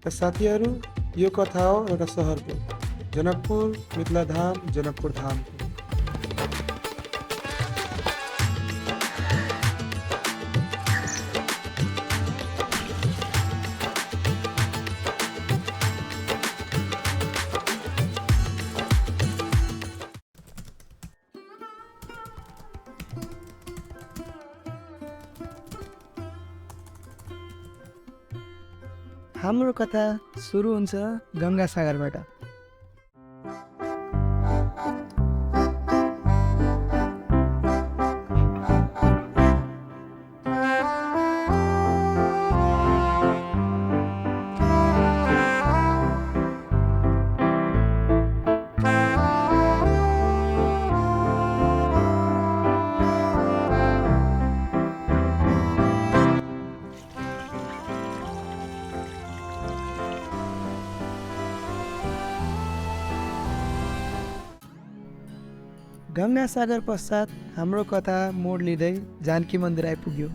त साथीहरू, यो कथा हो एउटा सहरको, जनकपुर मिथिलाधाम जनकपुर धामको। हाम्रो कथा सुरु हुन्छ गङ्गासागरबाट। गङ्गासागर पश्चात हाम्रो कथा मोड लिँदै जानकी मन्दिर आइपुग्यो।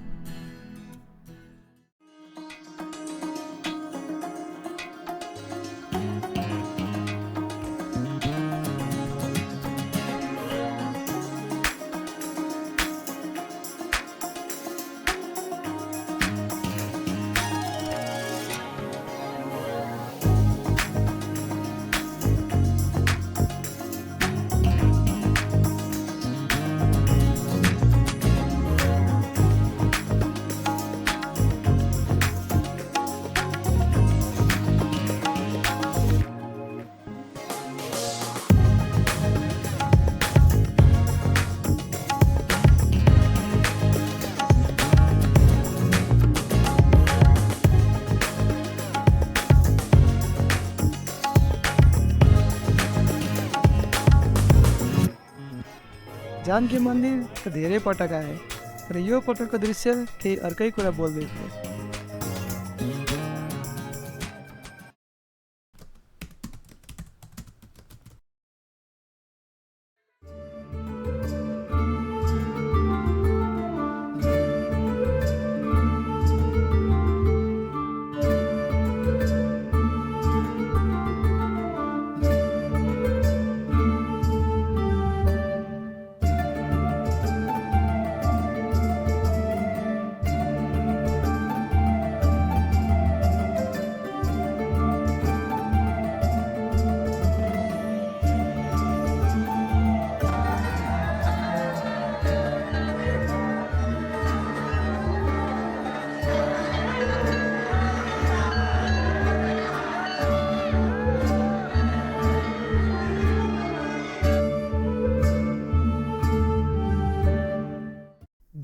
जानकी मन्दिर त धेरै पटक आए, तर यो पटकको दृश्य केही अर्कै कुरा बोल्दै थियो।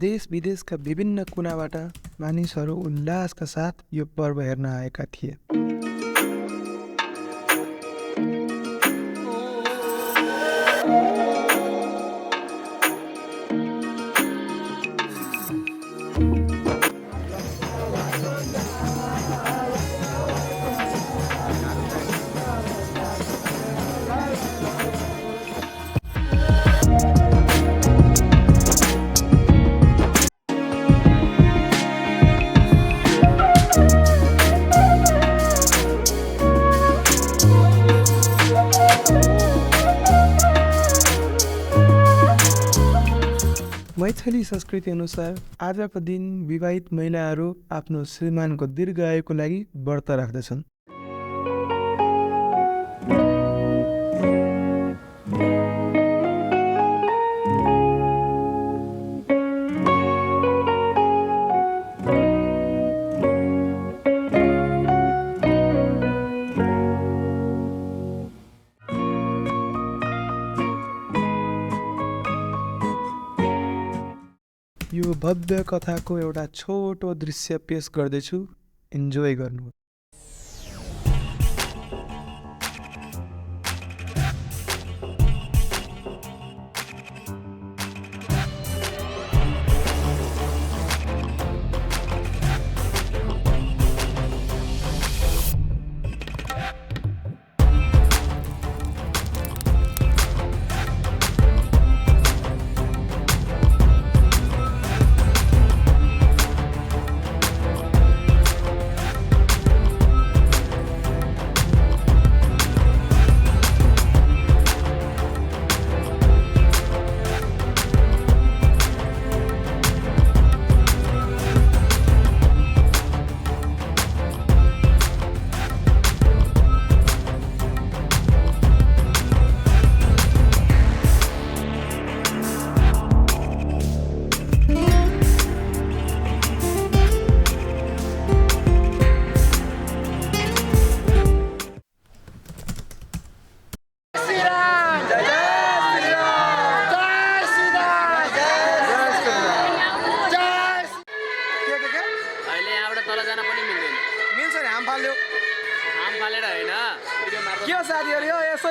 देश विदेशका विभिन्न कुनाबाट मानिसहरू उल्लासका साथ यो पर्व हेर्न आएका थिए। मैथिली संस्कृति अनुसार आजको दिन विवाहित महिलाहरू आफ्नो श्रीमानको दीर्घायुको लागि व्रत राख्दछन्। यो भव्य कथाको एउटा छोटो दृश्य पेश गर्दैछु, इन्जोय गर्नु।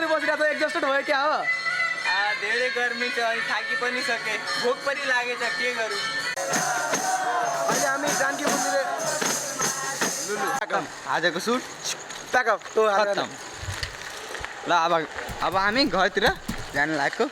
मजाले बसिरहेको छ एक्जस्टेड भयो क्या हो धेरै गर्मी छ अनि थाकी पनि सके भोक पनि लागेछ के गरौँ अहिले हामी जानकी मन्दिर आजको सुट प्याकअप तो खत्तम ल अब हामी घरतिर जान लागेको